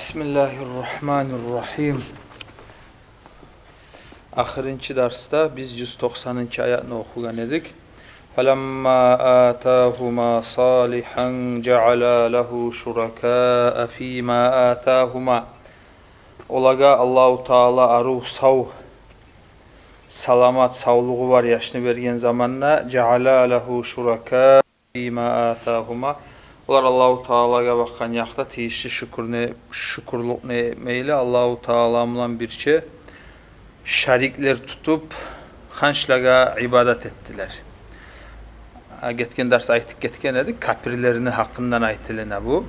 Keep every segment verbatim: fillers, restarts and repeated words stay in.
بسم الله الرحمن الرحيم. Ахырынчы дарсда биз юз токъсанынчы аятны охугъан эдик. فلما آتاهما صالحا جعلا له شركاء فيما آتاهما. Олагъа Аллагьу Таала арив сав, саламат, савлугъу бар яшны берген заманда, جعلا له شركاء فيما آتاهما. Олар Аллагьу Таалагъа бакъгъан якъда тийишли шюкюрню, шюкюрлюкню этмейли, Аллагьу Таала булан бирче шариклер тутуп, ханчлагъа ибадат этдилер. А, гетген дарс айтып гетген эдик, капирлени гьакъындан айтылына бу.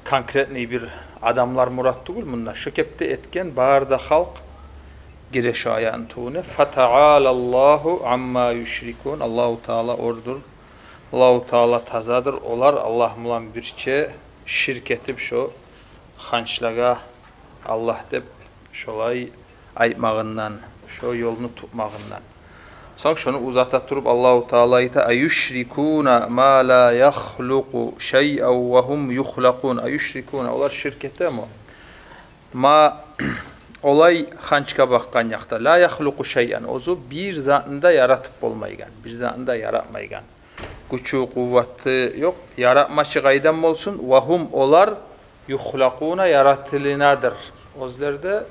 Конкретный бир адамлар мурат тюгюл мунда. Шо кепде этген бары да халкъ гире шо аятны тюбюне. فتعالى الله عما يشركون. Аллагьу Таала ордур, Аллагьу Таала тазадыр, олар Аллагь булан бирче ширк этип, шо ханчлагъа Аллагь деп шолай айтмагъындан, шо ёлну тутмагъындан. Сонг шону узата туруп, Аллагьу Таала айта: أيشركون ما لا يخلق شيئا وهم يخلقون. أيشركون, олар ширк этеми? Ма, олай ханчгъа бакъгъан якъда. لا يخلق شيئا, оьзю бир затны да яратып болмайгъан, бир затны да яратмайгъан. Гючю, къуваты ёкъ, яратмачы къайдан болсун? وهم, олар, يخلقون, яратылынадыр. Оьзлер де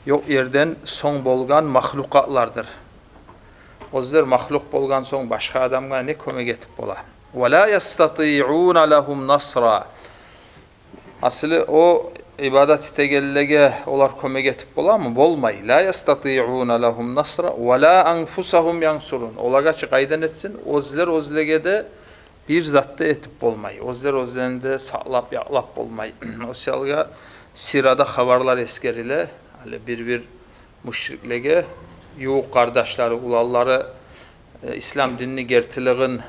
ёкъ ерден сонг болгъан махлукъатлардыр. Оьзлер махлукъ болгъан сонг башгъа адамгъа не кёмек этип бола? ولا يستطيعون لهم نصرا. Асли о ибадат этегенлеге олар кёмек этип боламы? Болмай. لا يستطيعون لهم نصرا ولا أنفسهم ينصرون. Олагъа чы къайдан этсин? Оьзлер оьзлеге де бир зат да этип болмай. Оьзлер оьзлени де сакълап, якълап болмай. О саялгъа сирада хабарлар эсгериле. Гьали бир-бир мушриклеге ювукъ къардашлары, уланлары, э, ислам динни гертилигин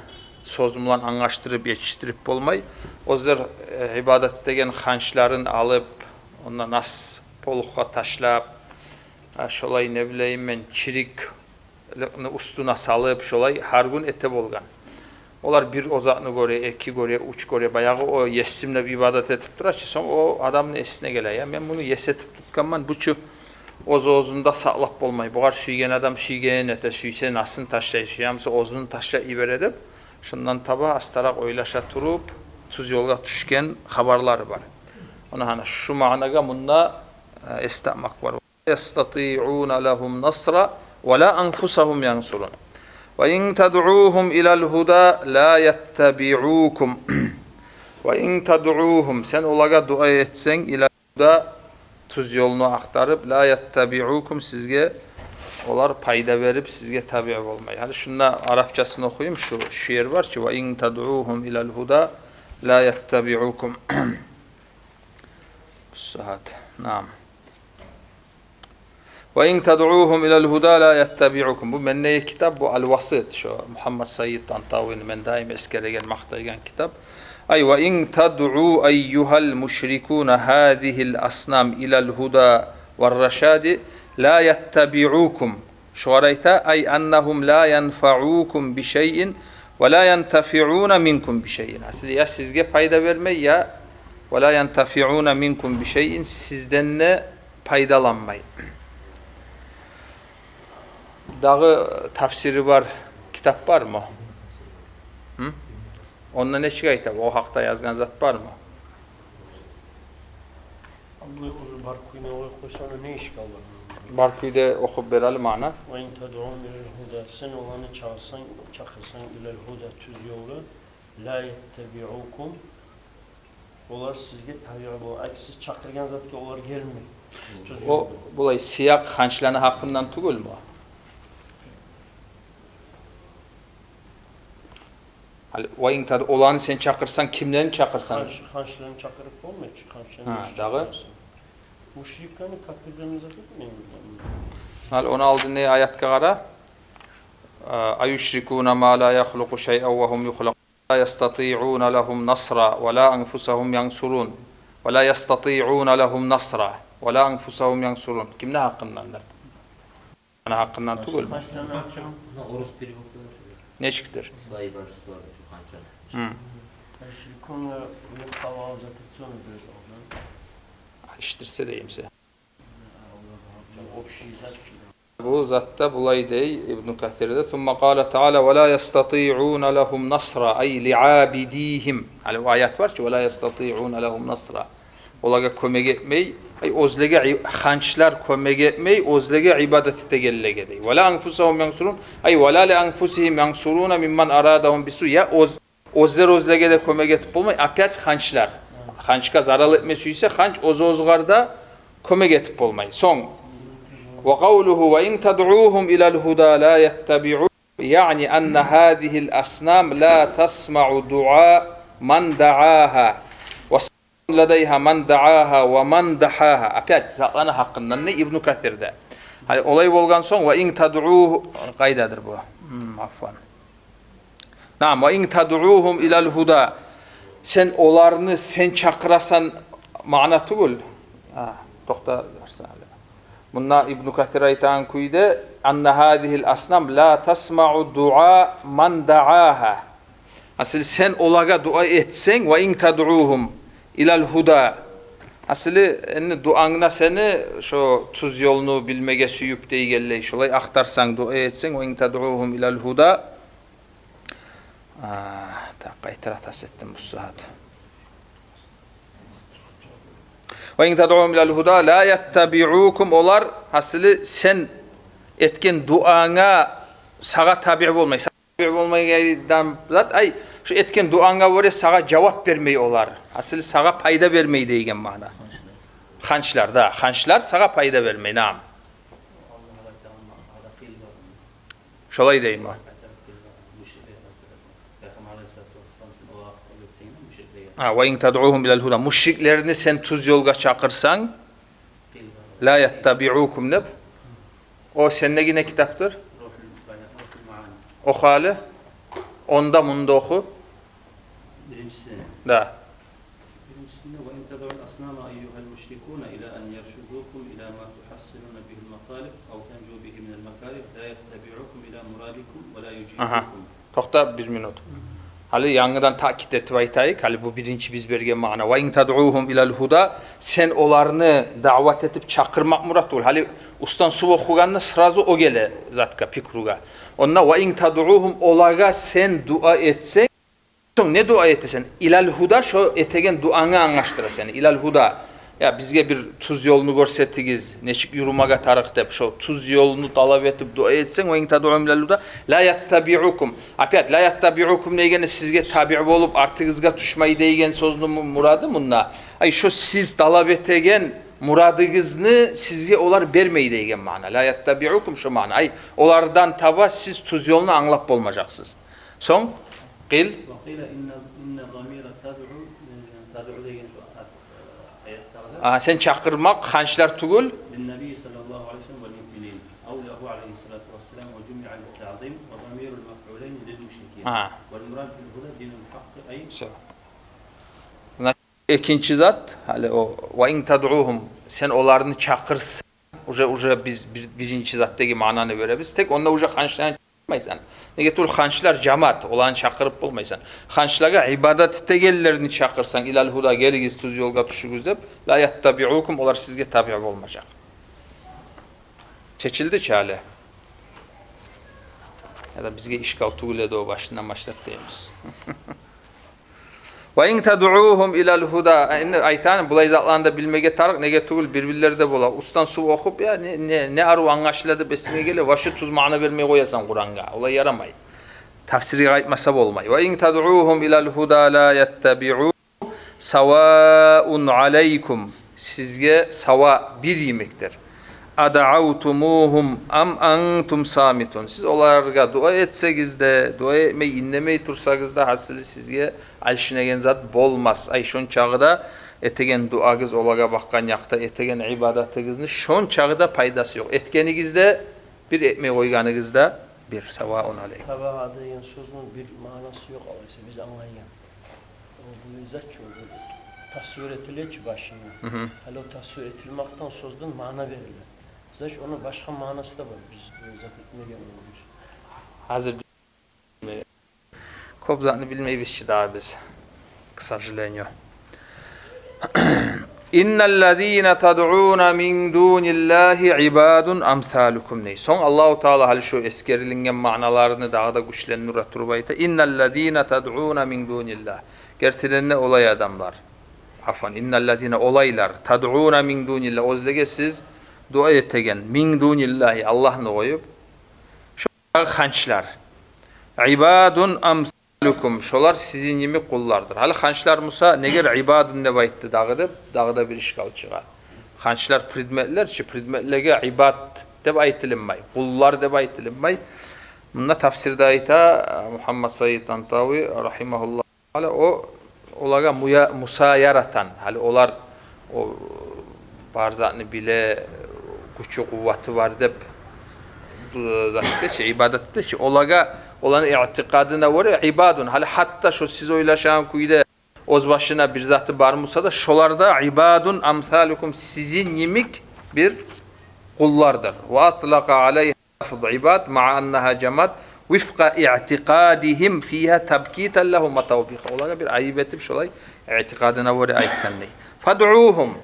сёз булан англашдырып, етишдирип болмай. Оьзлер, э, ибадат этеген ханчларын алып, онда нас полукъгъа ташлап, а, шолай, не билейим мен, чирикликни уьстюне салып, шолай гьар гюн эте болгъан. Олар бир о затны гёре, эки гёре, уьч гёре, баягъы о есим деп ибадат этип тура чы, сонг о адамны эсине геле: «Я, мен муну ес этип тутгъанман, бу чу оьз-оьзюн де сакълап болмай. Бугъар сюйген адам сюйгенин эте, сюйсе насын ташлай, сюймесе оьзюн ташлап йибере», — деп. Шондан таба астаракъ ойлаша туруп, тюз ёлгъа тюшген хабарлары бар. Она гьана шу маънагъа мунда, э, эс тапмакъ бар. يستطيعون لهم نصرا ولا أنفسهم ينصرون. وإن تدعوهم إلى الهدى لا يتبعوكم. وإن تدعوهم, сен олагъа дуа этсенг, إلى الهدى, тюз ёлну ахтарып, لا يتبعوكم, сизге олар пайда берип, сизге табиъ болмай. Гьали шунда арапчасын охуюм, шу, шу ер бар чы: وإن تدعوهم إلى الهدى لا يتبعوكم. Бу сагьат. Наам. وإن تدعوهم إلى الهدى لا يتبعوكم. Бу мендеги китап, бу Аль-Васит, шо Мухаммад Саид Тантавини мен даим эсгереген, макътайгъан китап. أي وإن تدعوا أيها المشركون هذه الأصنام إلى الهدى والرشاد لا يتبعوكم. Шогъар айта: أي أنهم لا ينفعوكم بشيء ولا ينتفعون منكم بشيء. Асли, я сизге пайда бермей, я ولا ينتفعون منكم بشيء, сизден де пайдаланмай. Дагъы тафсири бар китап бармы? Гьы? Онда нечик айта? О гьакъда язгъан зат бармы? Абдулла, оьзю бар кюйде къой-, къойса, ону не иши къалды? Бар кюйде охуп берели маъна. وإن تدعوهم إلى الهدى, сен оланы чакъырсанг, чакъырсанг, إلى الهدى, тюз ёлгъа, لا يتبعوكم, олар сизге табиъ бол-, ай, сиз чакъыргъан затгъа олар гелмей. Тюз ёлгъа. О, булай сиякъ ханчланы гьакъындан тюгюлмю? Гьали, وإن تدعو, оланы сен чакъырсанг, кимлени чакъырсанг? Ханч-, ханчланы чакъырып болмай чы, ханчланы. Гьа, дагъы? Мушриклени, капирлени зат этмейми? Гьали, ону алдындагъы аятгъа къара. أيشركون ما لا يخلق شيئا وهم يخلقون ولا يستطيعون لهم نصرا ولا أنفسهم ينصرون. ولا يستطيعون لهم نصرا ولا أنفسهم ينصرون. Кимни гьакъындандыр? Аны гьакъындан тюгюлмю? Ханчланы ачам. Муна орус переводда бар шо. Нечикдир? Свои божества деп, ханчланы. Гьм. Юшрикуна, уьйреп къалгъан зат этсе ону бираз алдан. Эшитдирсе деймсе. Бу затда булай дей Ибну Касирде: ثم قال تعالى: ولا يستطيعون لهم نصرا، أي لعابديهم. Гьали о аят бар чы: ولا يستطيعون لهم نصرا. Олагъа кёмек этмей, ай, оьзлеге и-, ханчлар кёмек этмей оьзлеге ибадат этегенлеге дей. ولا أنفسهم ينصرون، أي ولا لأنفسهم ينصرون ممن أرادهم بسوء. Я оьз-, оьзлер оьзлеге де кёмек этип болмай, опять ханчлар. Ханчгъа зарал этме сюйсе, ханч оьз-оьзюне де кёмек этип болмай. Сонг, وقوله: وإن تدعوهم إلى الهدى لا يتبعوكم، يعني أن هذه الأصنام لا تسمع دعاء من دعاها، وسواء لديها من دعاها ومن دحاها. Опять затланы гьакъындан не Ибну Касирде. Гьали олай болгъан сонг, وإن تدعوه-, къайдадыр бу? Гьм, афван. Наам, وإن تدعوهم إلى الهدى. Сен оланы, сен чакъырасан, маъна тюгюл. Гьа, токъта, дарсан гьали. Мунда Ибну Касир айтагъан кюйде: أن هذه الأصنام لا تسمع دعاء من دعاها. Асыл сен олагъа дуа этсенг, وإن تدعوهم إلى الهدى. Асылы, энни дуангда сени шо тюз ёлну билмеге сююп дейгенлей, шолай ахтарсанг, дуа этсенг, وإن تدعوهم إلى الهدى. А, так, къайтара тас этдим бу сагьат. وإن تدعوهم إلى الهدى لا يتبعوكم. Олар, асылы, сен этген дуанга сагъа табиъ болмай. Сагъа табиъ болмайгъан зат, ай, шо этген дуанга гёре сагъа жавап бермей олар. Асылы сагъа пайда бермей деген маъна. Ханчлар, да, ханчлар сагъа пайда бермей, наам. Шолай дейми? А, وإن تدعوهم إلى الهدى. Мушриклени сен тюз ёлгъа чакъырсанг, لا يتبعوكم деп. О сендеги не китапдыр? Оху гьали. Онда, мунда оху. Биринчисин. Да. Биринчисинде: وإن تدعوا الأصنام أيها المشركون إلى أن يرشدوكم إلى ما تحصلون به المطالب أو تنجو به من المكاره لا يتبعوكم إلى مرادكم ولا يجيبوكم. Агьа. Токъта, бир минут. Гьали янгыдан таъкид этип айтайыкъ. Гьали бу биринчи биз берген маъна. وإن تدعوهم إلى الهدى. Сен оланы даъват этип чакъырмакъ мурат тюгюл. Гьали устан сув охугъанда сразу о геле затгъа, пикругъа. Онда وإن تدعوهم, олагъа сен дуа этсенг, сонг не дуа этесен? إلى الهدى, шо этеген дуангны англашдырасан. إلى الهدى. Я, бизге бир тюз ёлну гёрсетигиз, нечик юрюмеге тарыкъ деп, шо тюз ёлну талап этип дуа этсенг, وإن تدعوهم إلى الهدى لا يتبعوكم. Опять, لا يتبعوكم дегени сизге табиъ болуп, артыгъызгъа тюшмей деген сёзню му-, мурады мунда. Ай, шо сиз талап этеген мурадыгъызны сизге олар бермей деген маъна. لا يتبعوكم шо маъна. Ай, олардан таба сиз тюз ёлну англап болмажакъсыз. Сонг, قيل. وقيل إن، إن ضمير تدعو, э, تدعو деген шо аят, э, аятдагъы зат. А, сен чакъырмакъ, ханчлар тюгюл. للنبي صلى الله عليه وسلم والمؤمنين أو له عليه الصلاة والسلام وجمع للتعظيم وضمير المفعولين للمشركين. А. والمراد بالهدى دين الحق أي. Всё. Экинчи зат, гьали о, وإن تدعوهم, сен оланы чакъырсанг, уже, уже биз бир, биринчи затдагъы маънаны беребиз. Тек онда уже ханчланы чакъырмайсан. Неге тюгюл, ханчлар жамаат, оланы чакъырып болмайсан. Ханчлагъа ибадат этегенлени чакъырсанг, إلى الهدى, гелигиз, тюз ёлгъа тюшюгюз деп, لا يتبعوكم, олар сизге табиъ болмажакъ. Чечилди чи гьали? Яда бизге ишкал тюгюл эди о башындан башлап деймиз. وإن تدعوهم إلى الهدى. Энни айтайым, булай затланы да билмеге тарыкъ, неге тюгюл бир-бирлерде бола. Устан сув охуп, я, не, не, не арив англашыла деп эсинге геле, вообще тюз маъна бермей къоясан Къурангъа. Олай ярамай. Тафсирге къайтмаса болмай. وإن تدعوهم إلى الهدى لا يتبعوكم سواء عليكم. Сизге сава, бир йимикдир. أدعوتموهم أم أنتم صامتون. Сиз олагъа дуа этсегиз де, дуа этмей, индемей турсагъыз да, гьасили сизге алышынагъан зат болмас. Ай, шончагъы да этеген дуагъыз, олагъа бакъгъан якъда этеген ибадатыгъызны шончагъы да пайдасы ёкъ. Этгенигиз де бир, этмей къойгъаныгъыз да бир. سواء عليكم. Табаа деген сёзню бир маънасы ёкъ, алайса биз англайгъан. О, бу зат чы, о, тасвир этиле чи башына. Мгм. Гьали о тасвир этилмакъдан сёзден маъна бериле. Значит, ону башгъа маънасы да бар. Биз бу зат этмеген болабыз. Гьазир кёп затны билмейбиз чи дагъы биз, к сожалению. «Инналлазина тадъуна мин дуниллагьи ибадун амсалукум», — дей. Сонг Аллагьу Таала гьали шо эсгерилинген маъналарыны дагъы да гючлендире туруп айта: «Инналлазина тадъуна мин дуниллагь». Гертиден де олай адамлар. Афван, «инналлазина», олайлар, «тадъуна мин дуниллагь», оьзлеге сиз дуа этеген, «мин дуниллагьи», Аллагьны къоюп, шо ханчлар. «Ибадун амсалукум», шолар сизин йимик къуллардыр. Гьали ханчлар буса, неге «ибадун» деп айтды дагъы деп, дагъы да бир ишкал чыгъа. Ханчлар предметлер чи, предметлеге «ибад» деп айтылынмай, «къуллар» деп айтылынмай. Мунда тафсирде айта Мугьаммад Саид Тантави, рагьимагьуллагь, гьали о, олагъа муя-, мусаяратан, гьали олар о бар затны биле, гючю, къуваты бар деп, бу затда чы, ибадатда чы, олагъа, оланы иътикъадына гёре ибадун, гьали гьатта шо сиз ойлашагъан кюйде оьз башына бир заты бар буса да, шолар да «ибадун амсалукум», сизин йимик бир къуллардыр. Ва атлакъа алайгьа лафз «ибад», маа аннагьа жамад, вифкъа иътикъадигьим фигьа табкитан лагьум ва тавбиха. Олагъа бир айып этип, шолай иътикъадына гёре айтгъан дей. «Фадъугьум»,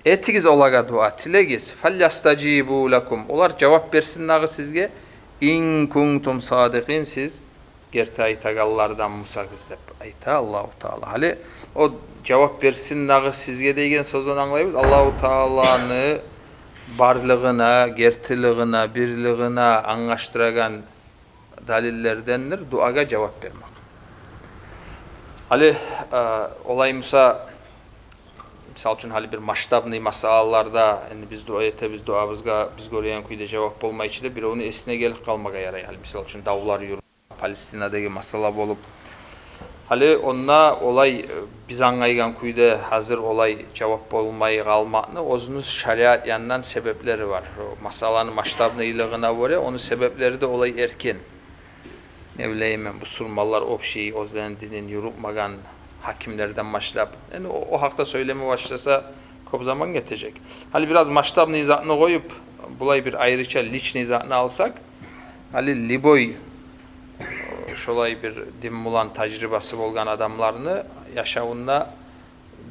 этигиз олагъа дуа, тилегиз. «Фальястажибу лакум», олар жавап берсин дагъы сизге. «Ин кунтум садикъин», сиз герти айтагъанлардан бусагъыз деп айта Аллагьу Таала. Гьали о «жавап берсин дагъы сизге» деген сёзден англайбыз Аллагьу Тааланы барлыгъына, гертилигине, бирлигине англашдырагъан далиллердендир дуагъа жавап бермек. Гьали, э, олай буса, мисал учун, гьали бир масштабный масъалаларда, энди биз дуа этебиз, дуабызгъа биз гёреген кюйде жавап болмайчы деп биревню эсине гелип къалмагъа ярай. Гьали, мисал учун, давлар юрюп, Палестинадагъы масъала болуп, гьали онда олай, э, биз англайгъан кюйде гьазир олай жавап болмай къалмакъны оьзюню шариат янындан себеплери бар. О масъаланы масштабныйлыгъына гёре ону себеплери де олай эркин. Не билейим мен, бусурманлар общий оьзлени динин юрютмеген гьакимлерден башлап. Энди о, о гьакъда сёйлеме башласа, кёп заман гетежек. Гьали бираз масштабный затны къоюп, булай бир айрыча личный затны алсакъ, гьали любой, э, шолай бир дин булан тажрибасы болгъан адамланы яшавунда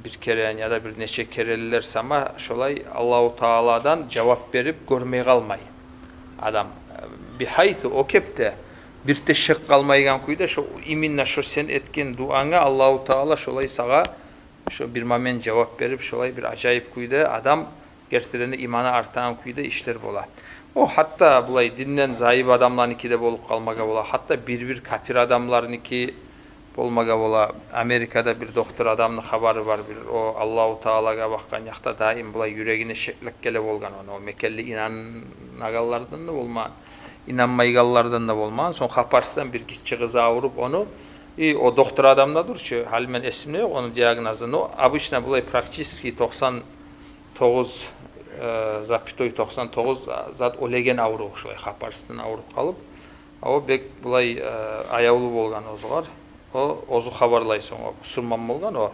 бир керен яда бир нече керенлер сама шолай Аллагьу Тааладан жавап берип гёрмей къалмай адам. Бигьайсу, о кепде, бир де шек къалмайгъан кюйде, шо, именно шо сен этген дуанга Аллагьу Таала шолай сагъа шо бир момент жавап берип, шолай бир ажайып кюйде адам гертиден де иманы артагъан кюйде ишлер бола. О гьатта булай динден зайып адамланыки де болуп къалмагъа бола, гьатта бир-бир капир адамларныки болмагъа бола. Америкада бир доктор адамны хабары бар, бир о Аллагьу Таалагъа бакъгъан якъда даим булай юрегине шеклик геле болгъан ону, о мекенли инанагъанлардан да болмагъан, инанмайгъанлардан да болмагъан. Сонг хапарсыздан бир гиччи къызы авруп ону, и о доктор адам да дюр чю, гьали мен эсимде ёкъ ону диагнозу, но обычно булай практически токъсан тогъуз, э, запятой токъсан тогъуз зат оьлеген аврув, шолай хапарсыздан авруп къалып. А о бек булай, э, аявлу болгъан оьзюгер. О оьзю хабарлай сонг, о бусурман болгъан о.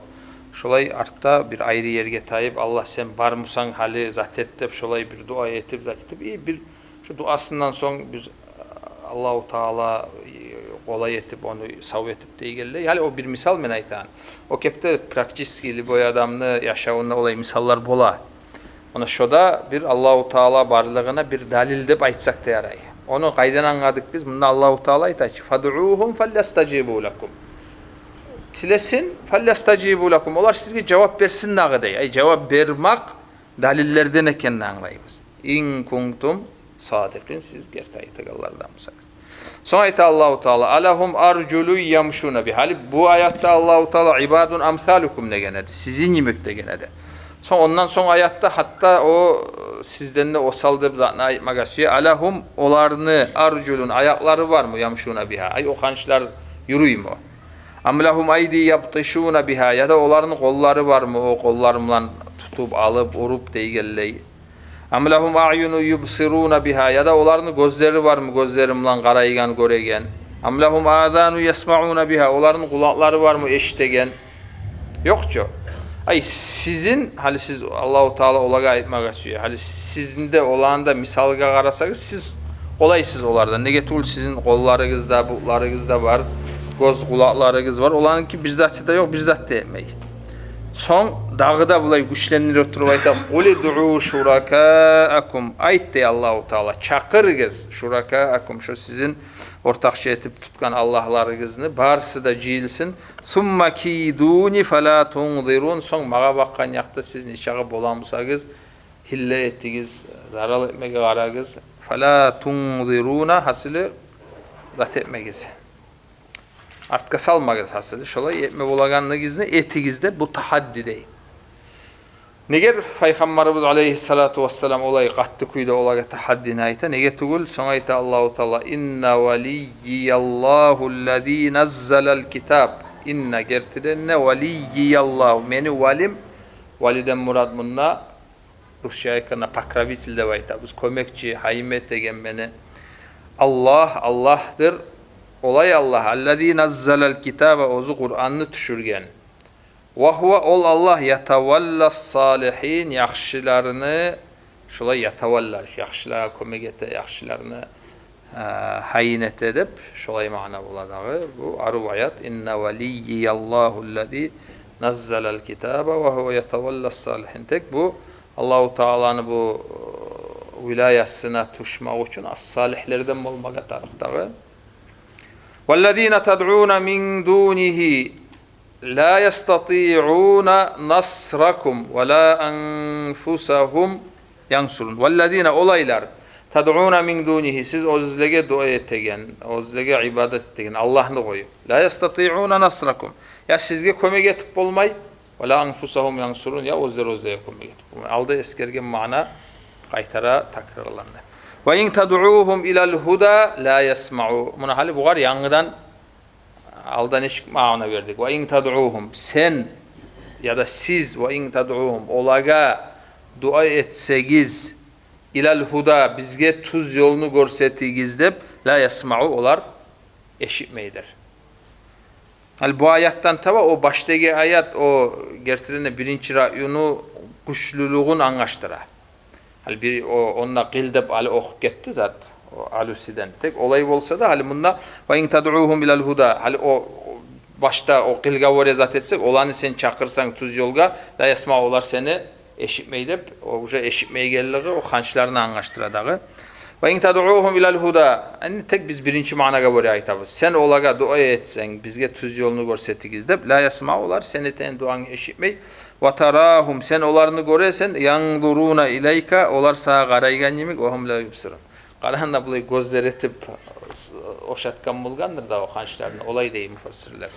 Шолай артда бир айры ерге тайып, Аллагь, сен бармусан гьали, зат эт деп, шолай бир дуа этип, зат этип, и бир шо дуасындан сонг бир, э, Аллагьу Таала, э, къолай этип, ону сав этип дегенлей. Гьали о бир мисал мен айтагъан. О кепде практически любой адамны яшавунда олай мисаллар бола. Муна шо да бир Аллагьу Таала барлыгъына бир далил деп айтсакъ да ярай. Ону къайдан англадыкъ биз? Мунда Аллагьу Таала айта чы: «Фадъугьум фальястажибу лакум». Тилесин, «фальястажибу лакум», олар сизге жавап берсин дагъы дей. Ай, жавап бермек далиллерден экенин англайбыз. «Ин кунтум садикъин», сиз герти айтагъанлардан бусагъыз. Сонг айта Аллагьу Таала: «Алагьум аржулун ямшуна бигьа». Гьали бу аятда Аллагьу Таала «ибадун амсалукум» деген эди, сизин йимик деген эди. Сонг, ондан сонг аятда гьатта о сизден де осал деп затны айтмагъа сюе. «Алагьум», оланы, «аржулун», аякълары бармы, «ямшуна бигьа», ай, о ханчлар юрюймю? «Ам лагьум айди ябтишуна бигьа», яда оланы къоллары бармы, о къоллары булан тутуп, алып, уруп дегенлей. «Ам лагьум аъюну юбсируна бигьа», яда оланы гёзлери бармы, гёзлери булан къарайгъан, гёреген. «Ам лагьум азану ясмауна бигьа», оланы къулакълары бармы, эшитеген? Ёкъ чу. Ай, сизин, гьали сиз, Аллагьу Таала олагъа айтмагъа сюе. Гьали сизин де, оланы да мисалгъа къарасагъыз, сиз къолайсыз олардан. Неге тюгюл, сизин къолларыгъыз да, бутларыгъыз да бар, гёз, къулакъларыгъыз бар. Оланыки бир заты да ёкъ, бир зат да этмей. Сонг дагъы да булай гючлендире туруп айта: «Къул удъу шуракаакум». Айт, дей Аллагьу Таала, чакъырыгъыз шуракаакум, шо сизин ортакъчы этип тутгъан аллагьларыгъызны, барысы да жыйылсын. «Сумма кидуни фала тунзирун». Сонг магъа бакъгъан якъда сиз нечакъы бола бусагъыз, гьилла этигиз, зарал этмеге къарагъыз. «Фала тунзируна», гьасили, зат этмегиз. Артгъа салмагъыз, гьасили, шолай этме болагъаныгъызны этигиз деп, бу тагьадди дей. Неге Пайхаммарыбыз алейгьиссалату вассалам олай къатты кюйде олагъа тагьаддини айта? Неге тюгюл, сонг айта Аллагьу Таала: «Инна валиййияллагьу ллази наззалал китаб». Инна, гертиден де, валиййияллагьу, мени валим, валиден мурат мунда русча айтгъанда покровитель деп айтабыз, кёмекчи, гьайын этеген мени Аллагь, Аллагьдыр. Олай Аллагь, аллази наззалал китаба, оьзю Къуранны тюшюрген. Ва гьува, ол Аллагь, ятаваллас салигьин, яхшыларыны, шолай ятавалла, яхшылагъа кёмек эте, яхшыларыны, э, гьайын эте деп, шолай маъна бола дагъы. Бу арив аят: «Инна валиййияллагьу ллази наззалал китаба ва гьува ятаваллас салигьин». Тек бу Аллагьу Тааланы бу, э, вилаясына тюшмек учун ас-салигьлерден болмагъа тарыкъ дагъы. «Валлазина тадъуна мин дунигьи ла ястатиъуна насракум ва ла анфусагьум янсурун». «Валлазина», олайлар, «тадъуна мин дунигьи», сиз оьзлеге дуа этеген, оьзлеге ибадат этеген Аллагьны къоюп, «ла ястатиъуна насракум», я сизге кёмек этип болмай, «ва ла анфусагьум янсурун», я оьзлер оьзлеге кёмек этип болмай. Алда эсгерген маъна къайтара такрарланды. «Ва ин тадъугьум илал гьуда ла ясмаъу». Муна гьали бугъар янгыдан, алда нечик маъна бердик? «Ва ин тадъугьум», сен яда сиз, «ва ин тадъугьум», олагъа дуа этсегиз, «илал гьуда», бизге тюз ёлну гёрсетигиз деп, «ла ясмаъу», олар эшитмейдир. Гьали бу аятдан таба о баштагъы аят, о гертиден де биринчи раъюну гючлюлюгюн англашдыра. Гьали бир о, онда къыл деп гьали охуп гетди зат, о Алусиден. Тек олай болса да, гьали мунда «ва ин тадъугьум илал гьуда», гьали о, о башда о къылгъа гёре зат этсек, оланы сен чакъырсанг тюз ёлгъа, «ла ясмаъу», олар сени эшитмей деп, о уже эшитмейгенлиги о ханчларына англашдыра дагъы. «Ва ин тадъугьум илал гьуда». Энни тек биз биринчи маънагъа гёре айтабыз. Сен олагъа дуа этсенг, бизге тюз ёлну гёрсетигиз деп, «ла ясмаъу», олар сен этеген дуангны эшитмей. «Ва тарагьум», сен оланы гёресен, «янзуруна илайка», олар сагъа къарайгъан йимик, «ва гьум ла юбсирун». Къарагъанда булай гёзлер этип ошатгъан болгъандыр да о ханчларын, олай дей муфассирлер.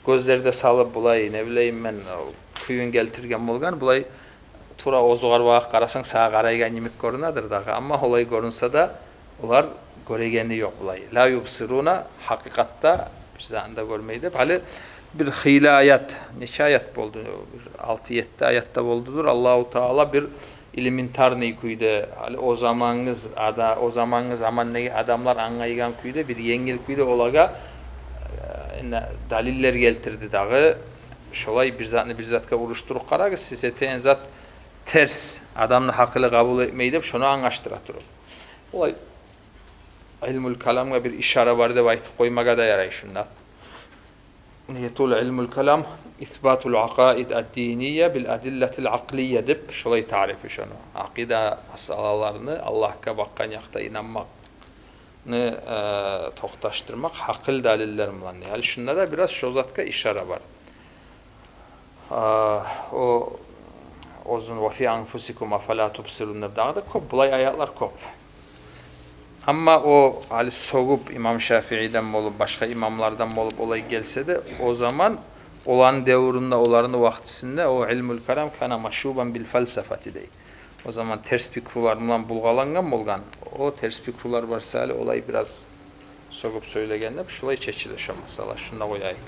Гёзлер де салып булай, не билейим мен, о кююн гелтирген болгъан, булай тувра оьзюгер багъып къарасанг, сагъа къарайгъан йимик гёрюнедир дагъы. Амма олай гёрюнсе де, олар гёрегени ёкъ булай. «Ла юбсируна», гьакъыкъатда бир затны да гёрмей деп. Гьали бир хыйлы аят, нече аят болду? Бир алты-етти аят да болдудур. Аллагьу Таала бир элементарный кюйде, гьали о замангъы ада-, о замангъы замандагъы адамлар англайгъан кюйде, бир енгил кюйде олагъа, э, энни далиллер гелтирди дагъы. Шолай бир затны бир затгъа урушдуруп къарагъыз, сиз этеген зат терс, адамны гьакъылы къабул этмей деп, шону англашдыра туруп. Олай илмул каламгъа бир ишара бар деп айтып къоймагъа да ярай шунда. Ниятул илмул калам исбатул акъаид ад-динийя бил адиллатил акълийя деп, шолай тарифи шону. Акъида масъалаларыны, Аллагьгъа бакъгъан якъда инанмакъны, э, токъташдырмакъ гьакъыл далиллер булан. Гьали шунда да бираз шо затгъа ишара бар. А, о, оьзюн «ва фи анфусикум афала тубсирун» деп дагъы да кёп, булай аятлар кёп. Амма о гьали сёгюп, имам Шафииден болуп, башгъа имамлардан болуп олай гелсе де, о заман оланы девюрюнде, оланы вакътисинде о илмул калам кана машубан бил фалсафати дей. О заман терс пикрулар булан булгъалангъан болгъан. О терс пикрулар бар саялы олай бираз сёгюп сёйлеген деп, шулай чечиле шо масъала. Шунда къояйыкъ.